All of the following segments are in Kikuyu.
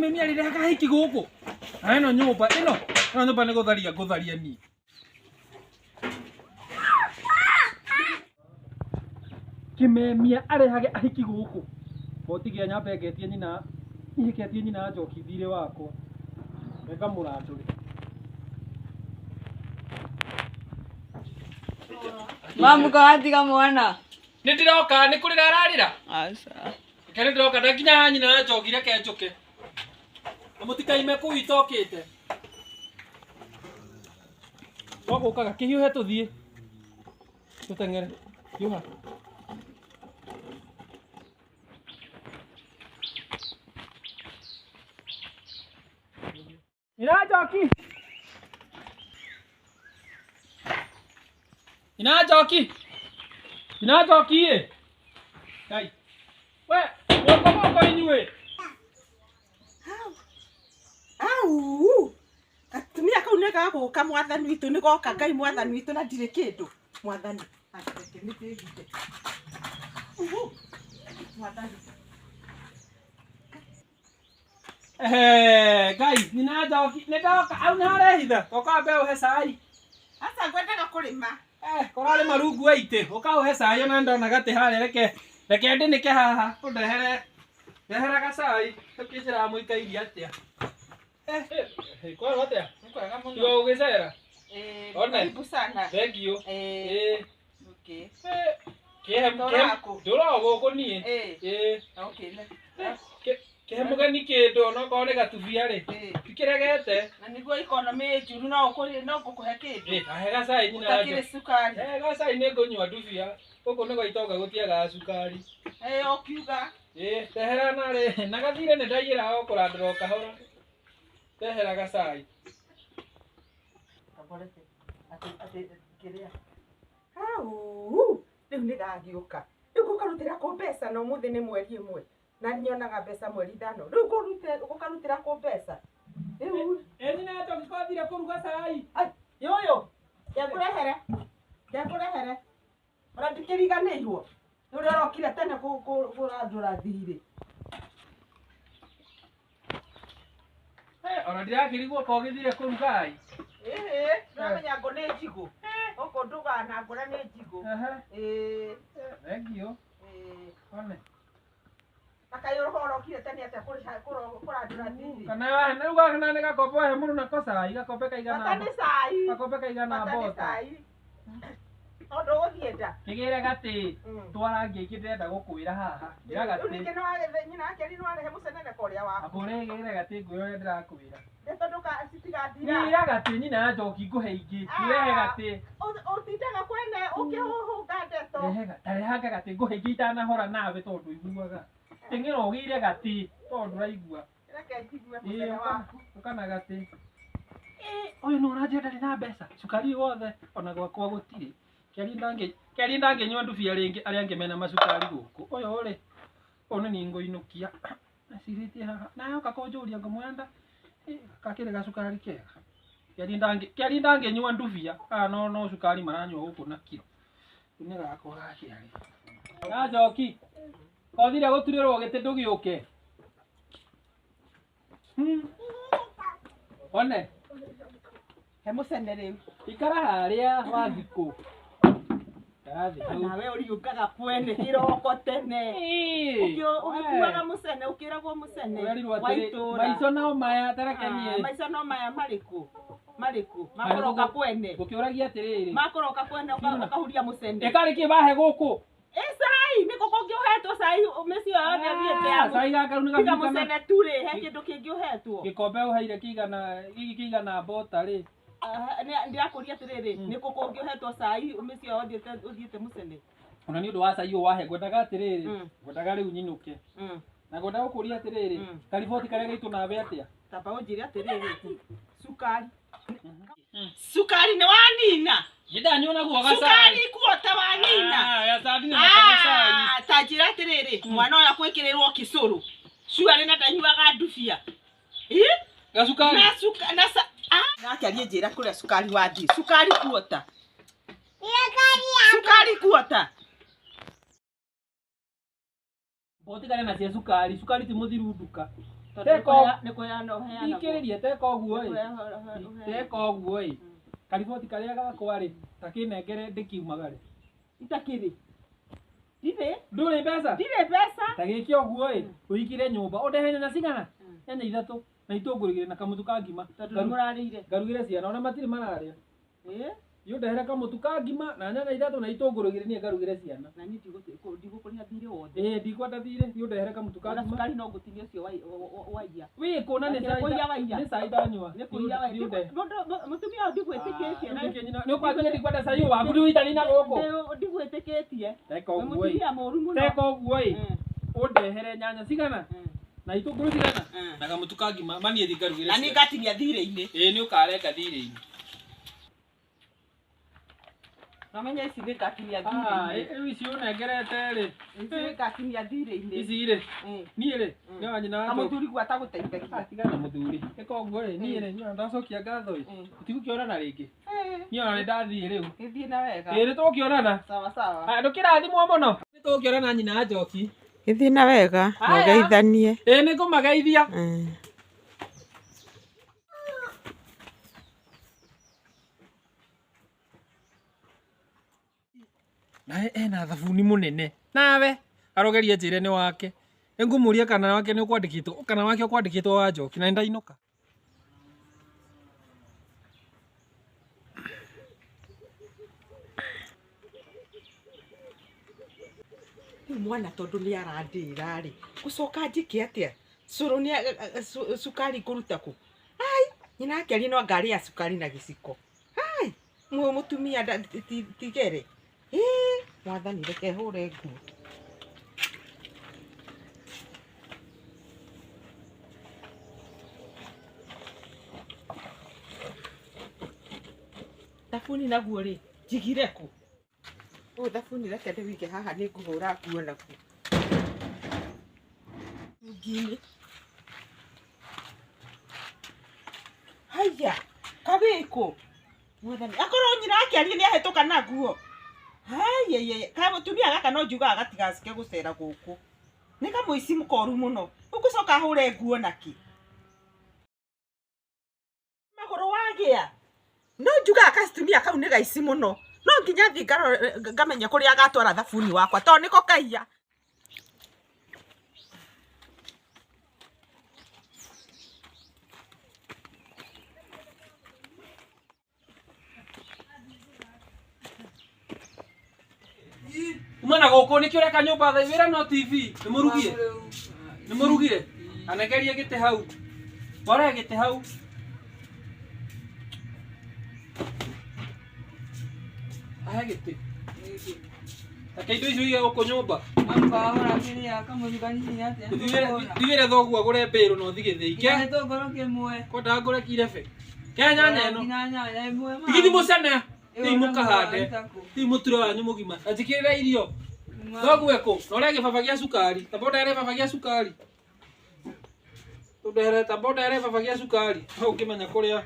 Kimemia rĩrehaga hiki gũkũ. Na ĩno nyũmba ĩno, ĩno nyũmba nĩ gũtharia ngũtharia niĩ. Kimemia arehage ahiki gũkũ. Botigia nyambe ngetie nyina, ngetie nyina Njoki thirĩ wakwa. Ngamũrandũre. Mamuka watiga mwana. Nĩ ndĩroka, nĩ kũrĩra ararĩra? Aca. Reke nĩ ndĩroka ndakinya ha nyina na Njoki reke njũke. Na mũtikaime kũu itokĩte. Twagũkaga kĩhiũhe tũthiĩ. Tũteng'ere. Hiũha. Nyina Njoki. Nyina Njoki. Nyina Njoki ĩ. Ngai. We, guoko guoko inyuĩ. Au! Gatumia kau nĩ gagũka mwathani witũ nĩ goka Ngai mwathani witũ na ndirĩ kĩndũ. Mwathani, reke nĩ ndĩhithe. Uhu! Mwathani. Eh, Ngai, nyina Njoki, nĩ ndoka, au nĩ harehitha. Toka wambe ũhe cai. Aca ngwendaga kũrĩma. Eh, korarĩ marungu wa itĩ, ũka ũhe cai ona ndona gatĩ harĩa reke reke ndĩnĩke haha, ũndehere ndehera gacai, ũkĩnjĩraga mũikairie atĩa. Eh, eh, kwarwo atĩa? Nĩ kwega mũno. Tiga ũgĩcera. Eh, One. karibu sana. Thank you. Eh, Eh, okay. eh, kĩhe Ndũraga kũ? ndũraga gũkũ niĩ. Eh, Eh, okay. kĩhe mũgeni kĩndũ onokorwo nĩ gatubia rĩ. Eh, Tikĩregete. na nĩguo economy ĩ njũru no ũkũrĩ no ngũkũhe kĩndũ. Eh, ahe gacai nyina Ũtakĩrĩ Njoki. cukari. Eh, gacai nĩ ngũnyua ndubia. Gũkũ nĩ gwa itonga gũtiagaga cukari. Eh, ũkiuga. Ĩ, tehera narĩ na gathire nĩ ndaiyĩra o kũrandũra o kahora. Tehera gacai. Kaborete. Atĩ atĩ kĩrĩa. Hau, rĩu nĩ gagĩũka. Rĩu ngũkarutĩra kũ mbeca na ũmũthĩ nĩ mweri ĩmwe. Na nyonaga mbeca mweri ithano. Rĩu ngũkarutĩra kũ mbeca? Rĩu Ĩ nyina Njoki ko thire kũruga cai. ai, yũyũ, ngekũrehere. Ngekũrehere. Ona ndikĩriganĩirwo. Nĩ ũrĩa ũrokire tene kũrandũra thirĩ. Eh, ona ndirakĩrigwo ko gĩthire kũruga ai. Ĩhĩ, ndĩramenya ngũ nĩ njigũ. Gũkũ ndugaga na ngũ na nĩ njigũ. Ehe, Ĩĩ, thank you. ĩĩ. One. Na kaĩ ũrokire tene atĩa kũrandũra thirĩ? Kana wahe rĩu gaka nĩ gakombe wahe mũndũ nako cai, gakombe kaigana. Bata nĩ cai. Gakombe kaigana Bata nĩ mbota. cai. Tondũ ũgũthiĩ nda. Kĩgĩre gatĩ Mm. twarangia ingĩ ndĩrenda gũkwĩra haha. Ngĩra Rĩu gatĩ. ningĩ nĩwagethe nyina wake nĩ warehe mũceneneko ũrĩa waku. Akũre gĩre gatĩ ngwĩra ũrĩa ndĩrakwĩra. Nĩ tondũ citigathira. Gĩra gatĩ nyina ya Njoki ngũhe ingĩ. Rehe gatĩ. Ũtindaga kwene ũkĩhũhũnga ndeto. Rehe tarehanga gatĩ ngũhe ingĩ itanahora nawe tondũ iguaga. Teng'era ũgĩire gatĩ tondũ ndũraigua. Reke njigue Ĩĩ, mũcene waku. ũka na gatĩ. Ĩ, ũyũ nĩ ũranjĩra ndarĩ na mbeca. Cukari wothe ona gwakwa gũtirĩ. Kĩarie ndangĩnyua ndubia rĩngĩ arĩa angĩ mena macukari gũkũ. Ũyũ rĩ, ũyũ nĩ niĩ ngũinũkia. Ecirĩtie haha. Na yoka kũnjũria ngũmwĩra nda kakĩrĩ gacukari kega. Kĩarie ndangĩnyua ndubia. Aya no no cukari maranyua gũkũ na kiro. Rĩu nĩ gakwa gakĩarĩ. Na Njoki, kothire gũturĩrwo gĩtĩ ndũgĩũke. One, He mũcene rĩu. ikara harĩa wathikũ. Ikara thĩ hau. Nawe ũriũngaga kwene kĩroko tene. Ĩĩ, Ũgĩkuaga mũcene ũkĩragwo mũcene Ũrerirwo wa atĩrĩ, itũũra. maico nao maya tareke Ah, niĩ. maica no maya marĩkũ? Marĩkũ? Makũroka kwene. Ngũkĩũragia atĩrĩrĩ. Makũroka kwene ũkahuria mũcene. Ĩkarĩ kĩ wahe gũkũ? Ĩ cai nĩ kũ kũngĩ ũhetwo cai mĩciĩ yothe ũthiĩte Ah, ya Cai gaka rĩu nĩ tiga gathirikana. mũcene tu rĩ he kĩndũ kĩngĩ ũhetwo. Gĩkombe ũheire kĩigana gĩkĩ kĩigana mbota rĩ. Ah, ndĩrakũria atĩrĩrĩ nĩ kũ kũngĩ ũhetwo cai mĩciĩ yothe ũthiĩte mũcene. Ona nĩ ũndũ wa cai ũyũ wahe ngwendaga atĩrĩrĩ. Mm. Ngwendaga rĩu nyinũke. Na ngwendaga gũkũria atĩrĩrĩ. Mm. Kariboti karĩa gaitũ nawe atĩa? Tamba ũnjĩre atĩrĩrĩ cukari cukari nĩ wanina Nĩ ndanyua naguo gacai. cukari kuota wanina. Ah, gacai nĩ gacai. Ah, ta njĩra atĩrĩrĩ mwana ũyũ akwĩkĩrĩrwo kĩcũrũ cuarĩ na ndanyuaga ndubia Ĩ? Gacukari. na cuka na ca ah. Nake ariĩ njĩra kũrĩa cukari wathiĩ cukari kuota cukari kuota Botigane na cia cukari, cukari ti mũthiru nduka. Tondũ Teka nĩ kũheana ũheanagwo. Thikĩrĩria teka ũguo Nĩ ĩ. kũheana. Teka ũguo ĩ. Kariboti karĩa gakwa rĩ, ta kĩnengere ndĩkiumagare. Itakĩrĩ. Ndirĩ. Ndũrĩ mbeca? Ndirĩ mbeca. Ta gĩke ũguo ĩ, ũikire nyũmba, ũndehere nyanya cigana? Nyanya ithatũ na itũngũrũ igĩrĩ na kamũtu ka ngima. Tondũ nĩ mũrarĩire. Ngarugĩre ciana ona matirĩ mararĩa. Ĩ? Thiĩ ũndehere kamũtu ka ngima na nyanya ithatũ na itũngũrũ igĩrĩ niĩ ngarugĩre ciana. Na niĩ ndigũkũrĩha thirĩ wothe. Ĩĩ ndikwenda thirĩ, thiĩ ũndehere kamũtu ka Ona ngima. cukari no ngũtinie ũcio waiya. Wĩ kũ na nĩ Nĩ cai kũiya waiya. nĩ cai ndanyua. Nĩ kũiya waiya. Thiĩ ũndehere. Mũtumia ũyũ ndigwĩtĩkĩtie. Nĩ ũkwanjia ndikwenda cai ũyũ waku ndiũitani na gũkũ. Ndigwĩtĩkĩtie. Teka Wĩ ũguo ĩ. mũtumia mũru mũno. Teka ũguo ĩ. Ũndehere nyanya cigana na itũngũrũ cigana na kamũtu ka ngima maniĩ thiĩ ngarugĩre Na nĩ ciana. ngatinia thirĩ-inĩ. Ĩĩ nĩ ũkarenga thirĩ-inĩ. Namenya ici nĩ ngatinia Ah, thirĩ-inĩ. rĩu ici ũnengerete rĩ. Ici nĩ ngatinia thirĩ-inĩ. Ici rĩ, niĩ rĩ, nĩ wa nyina wa Na Njoki. mũthuri guo atagũteithagia. Tiga na mũthuri. Ĩka ũguo rĩ, niĩ rĩ, niĩ ona ndacokia ngatho ĩ. Tũtigũkĩonana rĩngĩ. Niĩ ona nĩ ndathiĩ rĩu. Gĩthiĩ na wega. Ĩĩ nĩ tũgũkĩonana. Sawa sawa. Aya ndũkĩrathimwo mũno. Nĩ tũgũkĩonana nyina wa Njoki. Gĩthiĩ na wega na Haya. ũgeithanie. Ĩĩ nĩ ngũmageithia. Nawe ena thabuni mũnene. Nawe arogeria njĩre nĩ wake. Nĩngũmũria kana wake nĩ ũkwandĩkĩtwo, kana wake ũkwandĩkĩtwo wa Njoki na nĩndainũka. Rĩu mwana tondũ nĩ arandĩra rĩ, ngũcoka njĩke atĩa? Cũrũ nĩ cukari ngũruta kũ? Ai, nyina akĩaria no anga arĩa cukari na gĩciko. Ai, mũtumia tigere. Ĩ, mwathani reke hũre nguo. Thabuni naguo rĩ, njigire kũ? Ũyũ thabuni reke ndĩwĩige haha nĩ ngũhũra nguo naguo. Ngi-inĩ. Haiya, kawĩkũ? Mwathani, akorwo nyina akĩaria nĩ ahĩtũka naguo. Haiya, kamũtumia gaka no njugaga gatigacike gũcera gũkũ. Nĩ kamũici koru mũno. Ũgũcoka hũre nguo nakĩ? Magũrũ wagĩa. No njugaga kacitumia kau nĩ gaici mũno. No nginya thiĩ ngamenya kũrĩa agatwara thabuni wakwa tondũ nĩko kaiya. Uma na gũkũ nĩkĩo ũreka nyũmba thaa wĩra no TV. Nĩ mũrugie. Nĩ mũrugire. Anengerie gĩtĩ hau. Warehe gĩtĩ hau. Ahe gĩtĩ. Reke indo icio ige gũkũ nyũmba. Ndigĩre thoguo agũre mbĩrũ na ũthiĩ gĩthĩi. Ke kwendaga ngũre kirebe. Ke nyanya ĩno. Tigithi mũcene. Thiĩ mũkahande. Thiĩ mũture wanyu mũgima. Na njĩkĩrĩre irio. Thoguo ekũ? Na ũrehe gĩbaba gĩa cukari. Tamba ũndehere gĩbaba gĩa cukari. Ũndehere tamba ũndehere gĩbaba gĩa cukari. No ũngĩmenya kũrĩa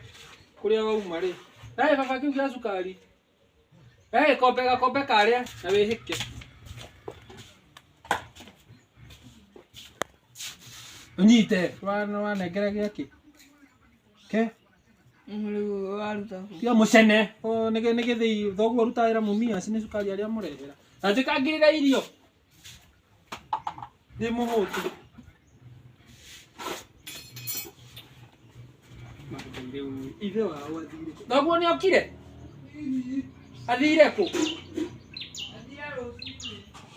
kũrĩa wauma rĩ. Rehe gĩbaba kĩu gĩa cukari. Rehe gĩkombe gakombe karĩa na wĩhĩke. Ũnyite. Wanengera gĩakĩ? Ke? Tiga mũcene. Nĩ gĩthĩi thoguo aruta wĩra Mumias nĩ cukari arĩa mũrehera. Na njĩkangĩrĩra irio. Ndĩ mũhũtu. Ithe wao athire kũ? Thoguo nĩ okire? Athire kũ?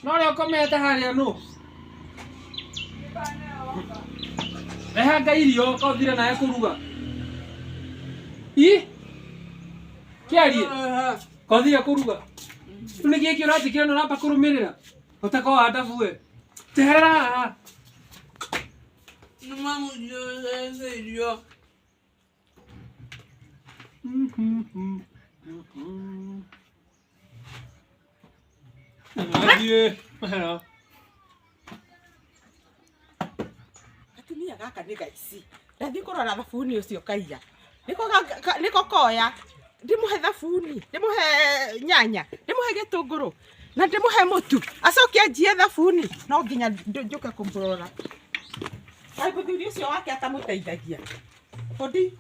No ũrĩa ũkomete harĩa nũ? Rehanga irio ka ũthire nawe kũruga. Ĩ? Kĩarie? Ka ũthire kũruga? Rĩu nĩ gĩkĩ ũranjĩkĩra na ũramba kũrũmĩrĩra? Ũtakorwo ndabu we. Njeherera haha. Athiĩ. Gatumia gaka nĩ gaici. Ndathiĩ kũrora thabuni ũcio kaiya. Nĩko koya. Ndĩmũhe thabuni, ndĩmũhe nyanya, ndĩmũhe gĩtũngũrũ na ndĩmũhe mũtu. Acoke anjie thabuni. No nginya njũke kũmũrora. Kaĩ mũthuri ũcio wake atamũteithagia. Hodi.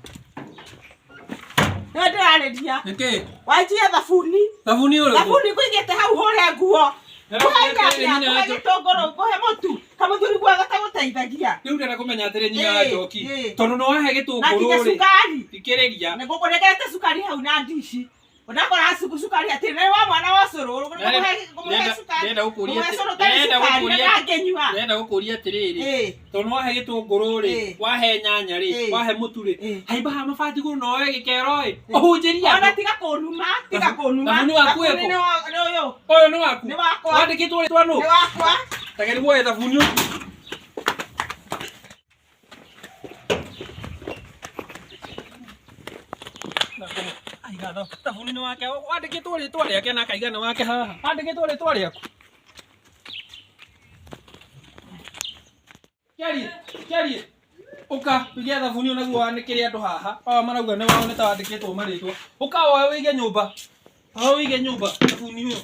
Nĩwe ndĩrarĩria. Nĩkĩ? Wanjia thabuni. Thabuni ũrĩkũ? Thabuni ngũigĩte hau hũre nguo. Ngũhe nyanya, ngũhe gĩtũngũrũ, ngũhe mũtu. Kamũthuri guo gatagũteithagia. Rĩu ndĩrenda kũmenya atĩrĩ nyina wa Njoki. Ĩĩ. Tondũ nĩ wahe Na gĩtũngũrũ nginya rĩ. cukari. Thikĩrĩria. Nĩ ngũkũnengerete cukari hau na ndici. Ndakora cukari atĩrĩ nĩ wa mwana wa cũrũ. Ngũmũhe cukari. Ndĩrenda gũkũria Ngũmũhe cũrũ ũtarĩ ndĩrenda cukari na gũkũria ndangĩnyua. ndĩrenda gũkũria atĩrĩrĩ. Ĩĩ. Tondũ nĩ wahe gĩtũngũrũ rĩ, Ĩĩ. wahe nyanya rĩ, Ĩĩ. wahe mũtu rĩ, Ĩĩ. haimba haha mabati igũrũ na woe gĩkero ĩ, ũhunjĩrie Ona andũ. tiga kũnuma, tiga kũnuma. Thabuni waku Thabuni ĩkũ? nĩ ũyũ. Ũyũ nĩ waku? Nĩ wakwa. Wandĩkĩtwo rĩtwa nũ? Nĩ wakwa. Ta geria woe thabuni ũcio. Aiga thabuni nĩ wake, wandĩkĩtwo rĩtwa rĩake na akaiga nĩ wake haha. Wandĩkĩtwo rĩtwa rĩaku. Kĩarie, kĩarie. Ũka ũige thabuni ũyũ naguo wanĩkĩre andũ haha. Aya marauga nĩ wao nĩ ta wandĩkĩtwo marĩtwa. Ũka woe ũige nyũmba. Woe ũige nyũmba thabuni ũyũ.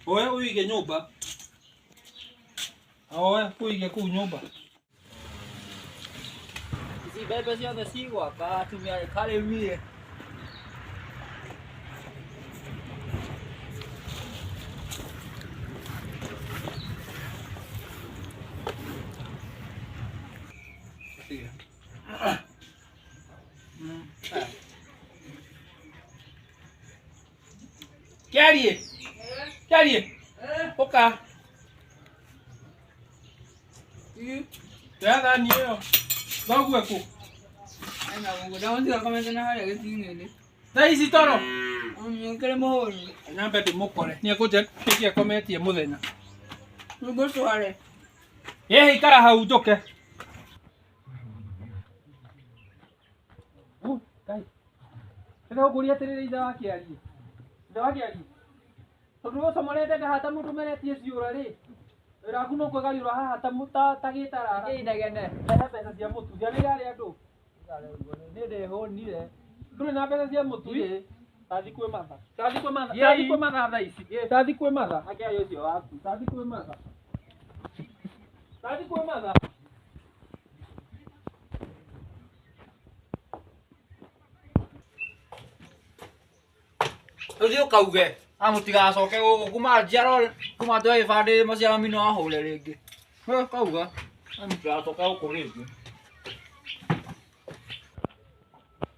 Woe ũige nyũmba. Woe ũige kũu nyũmba. Ici mbembe ciothe cigwaka atumia karĩmie. Kĩarie. Kĩarie. Ũka. Oya thani ĩyo. Thoguo ekũ? Ena mũgũnda mũtigakomete na harĩa gĩting'ĩ-inĩ. Thaa ici toro. Ũkĩrĩ mũhũnu. Nyambe ndĩmũkore. Nĩekũnja nĩkĩ akometie mũthenya. Ngũcware. Ĩĩ ikara hau njũke. Ngai. Ndĩrenda gũkũria atĩrĩrĩ ithe wa Kĩarie. Ithe wa Kĩarie. Tondũ ũcomorete nda haha ta mũndũ ũmeretie ciũra rĩ. Wĩra waku no kwĩgariũra haha ta ta gĩtarara. Inegene. Rehe mbeca cia mũtu. Ciana irarĩa andũ. Nĩ ndĩhũnire. Ndũrĩ na mbeca cia mũtu ĩ? Tathi kwĩ matha. Tathi kwĩ matha. Tathi kwĩ matha thaa ici. Tathi kwĩ matha. Akĩaria ũcio waku. Tathi kwĩ matha. Tathi kwĩ matha. Ũthiĩ ũkauge na mũtigacoke gũkũ kuma njiarwo kuma tuoe gĩbandĩ maciaro mami no ahũre rĩngĩ. Kauga na mũtigacoke gũkũ rĩngĩ.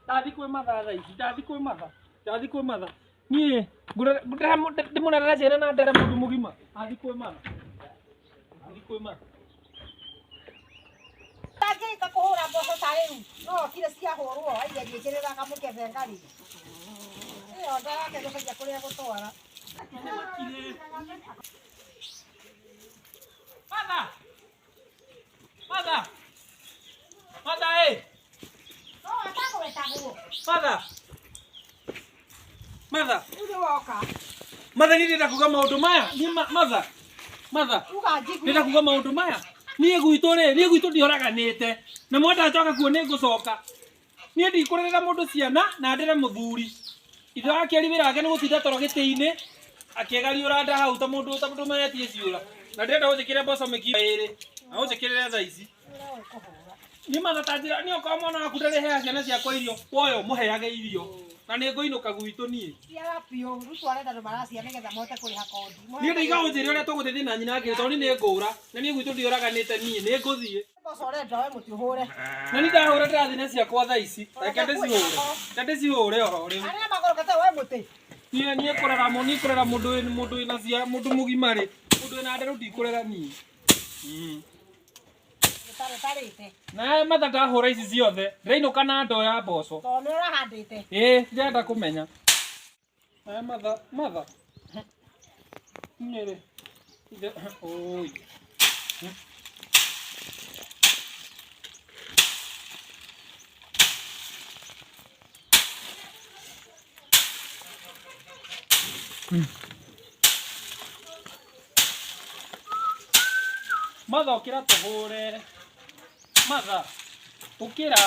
Ndathi kwĩ matha thaa ici. Ndathi kwĩ matha. Ndathi kwĩ matha. Niĩ ndĩmũrerere ciana na ndere mũndũ mũgima. Ndathi kwĩ matha. Ndathi kwĩ matha. Ndangĩhika kũhũra mboco ta rĩu no okire ciahũrwo aiga njĩkĩrĩra kamũkebe ngarĩ ĩyo nda yake gũcaria kũrĩa gũtwara. Matha! Matha! Matha ĩ! No atagwetagwo Matha! Matha! rĩu nĩ woka Matha niĩ ndĩrenda kuga maũndũ maya. Niĩ Matha. Matha. uga njigue. Ndĩrenda kuga maũndũ maya. Niĩ gwitũ rĩ, niĩ gwitũ ndioraganĩte. Na mwenda njoka kuo nĩ ngũcoka. Niĩ ndikũrerera mũndũ ciana na ndere mũthuri. Ithe wa Kĩeri wĩra wake nĩ gũtinda toro gĩtĩ-inĩ akĩgariũra nda hau ta mũndũ ta mũndũ ũmeretie ciũra. Na ndĩrenda ũnjĩkĩre mboco mĩkimo ĩrĩ. Na ũnjĩkĩrĩre thaa ici. Niĩ Matha ta njĩra, niĩ okorwo mwana waku ndarĩheaga ciana ciakwa irio, woe ũmũheage irio. Na nĩ ngũinũka gwitũ niĩ. Ciara biũ rĩu twarenda andũ maracia nĩgetha mahote kũrĩha kondi. Niĩ ndaiga ũnjĩre ũrĩa tũgũthiĩ na nyina wake tondũ niĩ nĩ ngũra. Na niĩ gwitũ ndioraganĩte niĩ, nĩ ngũthiĩ. Mboco ũrenda we mũtĩ ũhũre. Na niĩ ndahũra ndĩrathiĩ na ciakwa thaa ici. Reke ndĩcihũre. Reke ndĩcihũre oro rĩu. Arĩa magũrũkĩte we mũtĩ. Niĩ niĩ kũrera niĩ kũrera mũndũ wĩ mũndũ wĩna cia mũndũ mũgima rĩ. Mũndũ wĩna nderu ndikũrera niĩ. Gĩtarĩ tarĩte. Na Matha ndahũra ici ciothe. Ndĩrainũka na ndoo ya mboco. Tondũ nĩ ũrahandĩte. Ĩĩ, ndĩrenda kũmenya. Aya Matha, Matha. Niĩ rĩ. Ithe, oi. Matha ũkĩra tũhũre. Matha, ũkĩra.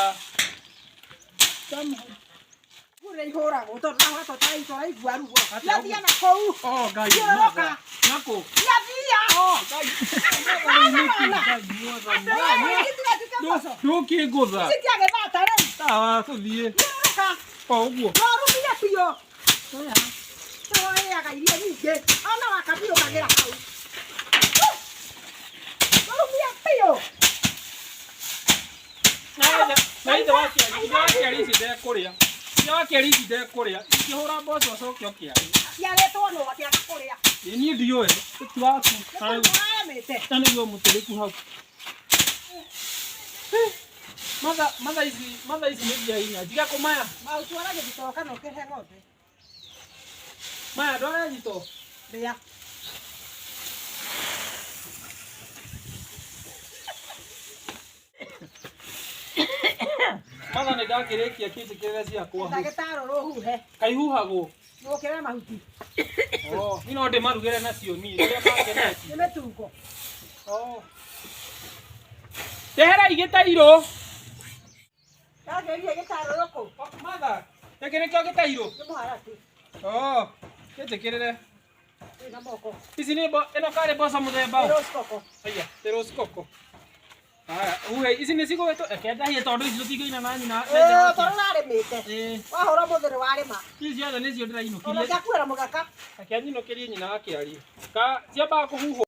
Kũrĩa ihũragwo tondũ nahũra tũraigua ruo. Atĩa ũguo? Thiathia na kũu. Oh, Ngai. Thiũrũrũka. Nako. Thiathia. Ngai. Ngai mwathani. Ndũkĩngũtha. Ici tiagĩthata rĩu. Sawa, tũthiĩ. Thiũrũrũka. O ũguo. No rũmire biũ. Nĩwoyaga irio nyingĩ. Ona wakabiũkagĩra hau. Rũmia biũ. Na ithe wa kĩari, ithe wa kĩari ici ndekũrĩa. Ithe wa kĩari ici ndekũrĩa. Ingĩhũra mboco acoke kĩari. Ciarĩtwo nũ akĩaga kũrĩa. Ĩ niĩ ndiũĩ. Ti waku. Nĩ kũrarĩmĩte. Na nĩguo mũtũrĩku hau. Matha matha ici matha ici nĩ mbia inya. Njiga kũ maya. Maũtwara gĩthitoo kana ũkĩhe ng'ombe. Maya ndwara thitoo. Rĩa. Matha nĩ ndakĩrĩkia kĩnjĩkĩrĩre ciakwa. Ndagĩtarĩ ũrũhuhe. Kaihuhagwo. Mũkĩre mahuti. Oh, niĩ no ndĩmarugĩre nacio niĩ rĩrĩa mangenetie. Nĩ mĩtungo. Oh. Ndeherai gĩtairũ. Ndagĩrire gĩtarũrũkũ. Matha, gĩkĩ nĩkĩo gĩtairũ. Nĩ mũharatĩ. Oh, kĩnjĩkĩrĩre. Wĩna moko. Ici nĩ mbo ĩno karĩ mboco mũthemba Nĩ ũ? rose coco. Aya, nĩ rose coco. Haya, huhe ici nĩ cigũgĩtwo reke ndahie tondũ ici tũtingĩina na nyina. Ĩĩ, tondũ ũrarĩmĩte. Ĩĩ, Wahũra ũmũthĩ nĩ warĩma. ici ciothe nĩcio Ona ndĩrainũkirie. ciakuĩra mũgeka. Reke nyinũkĩrie nyina wa kĩarie. Ka ciambaga kũhuhwo.